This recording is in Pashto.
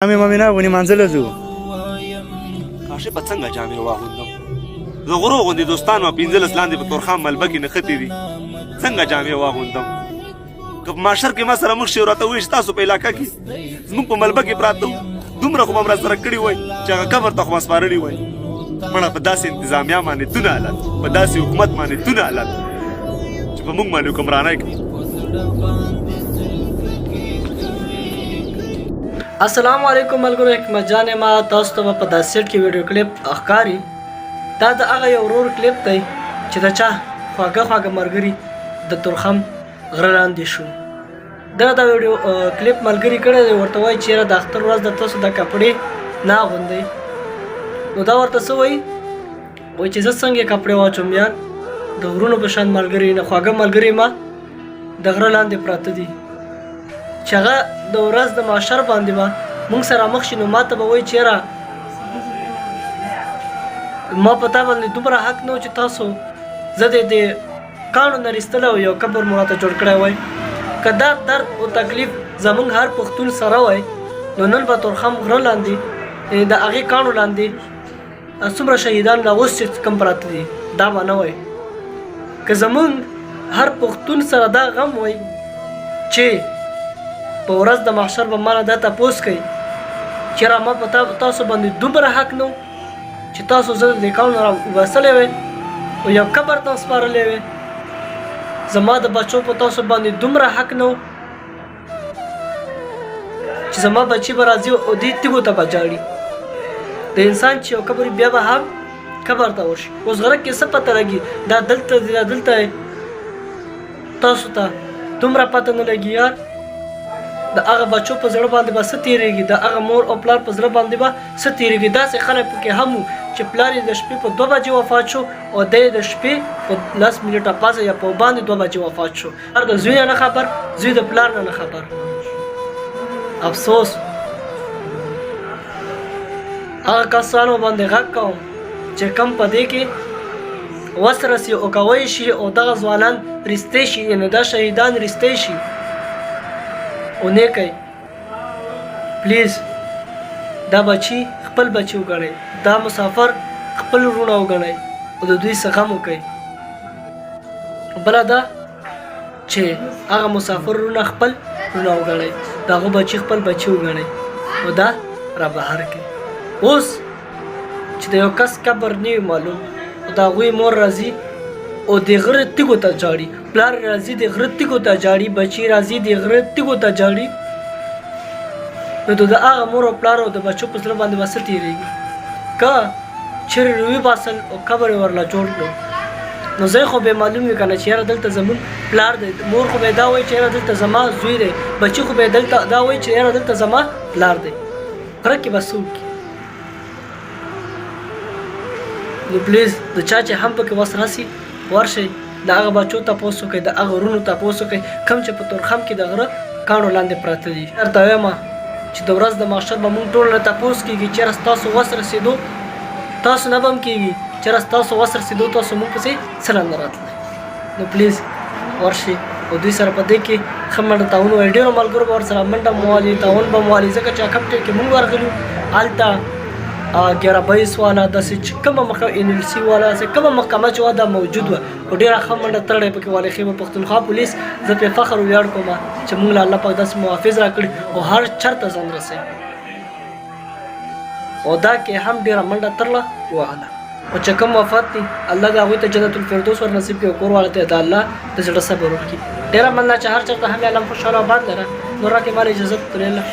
جامې مامې نه اغوندي مانځه له ځو. کاشفه څنګه جامې واغوندم؟ د غرو غوندې دوستان ما 15 لاندې په تورخم ملبه کې نښتي دي، څنګه جامې واغوندم؟ که په معاشر کې ما سره مخ شي او راته ووایي چې تاسو په علاقه کې زموږ په ملبه کې پراته وو، دومره خو به هم راسره کړي وای چې هغه قبر ته خو ما سپارلي وای. مړه په داسې انتظامیه باندې دونه حالت، په داسې حکومت باندې دونه حالت چې په موږ باندې حکمرانۍ کوي. السلام علیکم ملګرو، حکمت جان ما تاسو ته په دا سیټ کې ویډیو کلیپ ښکاري. دا د هغه یو ورور کلیپ دی چې د چا خواږه خواږه ملګري د تورخم غره لاندې شو. دا د ویډیو کلیپ ملګری کړی دی، ورته وایي چې یاره د اختر ورځ د تاسو د کپړې نه اغوندئ. نو دا ورته څه وایي؟ وایي چې زه څنګه کپړې واچوم یار، د غرونو په شان ملګري نه خواږه ملګري ما د غره لاندې پراته دي، چې هغه د ورځ د معاشر باندې به مونږ سره مخ شي نو ما ته به وایي چې یاره ما په تا باندې دومره حق نه و چې تاسو زه دې د کاڼو نه رستلی او یو قبر مو راته جوړ کړی وای. که دا درد او تکلیف زمونږ هر پښتون سره وای نو نن به تورخم غره لاندې د هغې کاڼو لاندې څومره شهیدان لا اوس چې کوم پراته دي دا به نه وای. که زمونږ هر پښتون سره دا غم وای چې په ورځ د محشر به مانه دا تپوس کوي چې را ما په تاسو باندې دومره حق نه چې تاسو زه د کاڼو را وباسلی وای او یو قبر ته سپارلی وای، زما د بچو په تاسو باندې دومره حق نه چې زما بچي به راځي او دې تیږو ته به ژاړي. د انسان چې یو قبر بیا به هم قبر ته ورشي. اوس غره کې څه پته لګي، دا دلته دی دا دلته دی، تاسو ته دومره پته نه لګي یار. د هغه بچو په زړه باندې به څه تېرېږي، د هغه مور او پلار په زړه باندې به څه تېرېږي. داسې خلک پکې هم وو چې پلار یې د شپې په 2 بجې وفات شو او دی د شپې په 10 منټه پس یا په باندې 2 بجې وفات شو. پلار د زوی نه خبر، زوی د پلار نه خبر. افسوس هغه کسانو باندې غږ کوم چې کم په دې کې وس رسي او کوی شي او دغه ځوانان رستی شي، یعنې دا شهیدان رستی شي او نه کوي. پلیز دا بچي خپل بچي وګڼئ، دا مسافر خپل وروڼه وګڼئ او د دوی څخه غم وکړئ. بله دا چې هغه مسافر وروڼه خپل وروڼه وګڼئ، د هغو بچي خپل بچي وګڼئ او دا را بهر کړئ. اوس چې د یو کس قبر نه وي معلوم او د هغوی مور راځي او د غره تیږو ته ژاړي، پلار راځي د غره تیږو ته ژاړي، بچي راځي د غره تیږو ته ژاړي، نو د هغه مور او پلار او د بچو په زړه باندې به څه تېرېږي؟ که چېرې روي باسل او قبر یې ورله جوړ کړو نو ځای خو به معلوم وي که نه چې یاره دلته زمونږ پلار دی، مور خو به دا وایي چې یاره دلته زما زوی دی، بچي خو به دلته دا وایي چې یاره دلته زما پلار دی. غره کې به څه وکړي؟ نو پلیز د چا چې هم پکې وس راسي ورشئ، د هغه بچو تپوس وکړئ، د هغه وروڼو تپوس وکړئ کوم چې په تورخم کې د غره کاڼو لاندې پراته دي. درته وایم چې د ورځ د محشر به مونږ ټولو نه تپوس کېږي چېرې ستاسو وس رسېدو، تاسو نه به هم کېږي چېرې ستاسو وس رسېدو، تاسو مونږ پسې څه نه راتلئ. نو پلیز ورشئ او دوی سره په دې کې ښه منډه تعاون ووایي. ډېرو ملګرو به ورسره منډه هم ووالي، تعاون به هم والي، ځکه چې کوم ټیم کې مونږ ورغلي هلته 11 22 والا داسې چې کومه مخه این ایل سي والا داسې کومه محکمه چې وه دا موجود وه او ډېره ښه منډه ترړه پکې والي. خیبر پښتونخوا پولیس زه پرې فخر او ویاړ کوم چې مونږ له الله پاک داسې محافظ راکړي او هر چرته ځان رسوي او دا کې هم ډېره منډه ترله ووهله. او چې کوم وفات دي الله دې هغوی ته جنت الفردوس ور نصیب کړي او کور والا ته د الله د زړه صبر ورکړي. ډېره مننه چې هر چرته هم عالم خوشحاله او آباد لره. نور راکړئ مال اجازه تر الله.